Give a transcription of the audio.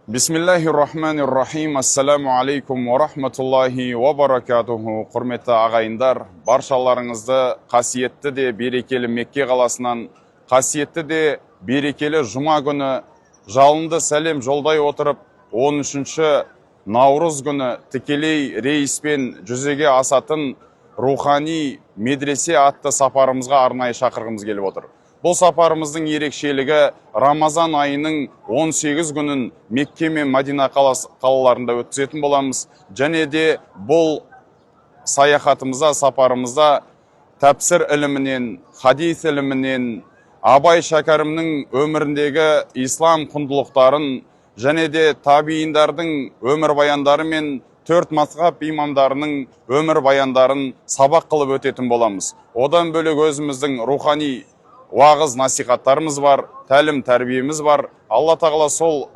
Бисмиллахи рахмани рахим. Ассаламу алейкум уа рахматуллахи уа баракатуху. Құрметті ағайындар, баршаларыңызды қасиетті де берекелі Мекке қаласынан қасиетті де берекелі жұма күні жалынды сәлем жолдай отырып, 13 наурыз күні тікелей рейспен жүзеге асатын «Рухани медресе» атты сапарымызға арнайы шақырғымыз келіп отыр. Бұл сапарымыздың ерекшелігі: Рамазан айының 18 күнін Мекке мен Мадина қалаларында өткізетін боламыз. Және де бұл саяхатымызда, сапарымызда тәпсір ілімінен, хадис ілімінен, Абай Шәкәрімнің өміріндегі ислам құндылықтарын және де табииндардың өмірбаяндары мен төрт мазхаб имамдарының өмірбаяндарын сабақ қылып өтетін боламыз. Одан бөлек, өзіміздің рухани уағыз насихаттарымыз бар, тәлім тәрбиеміз бар. Алла Тағала сол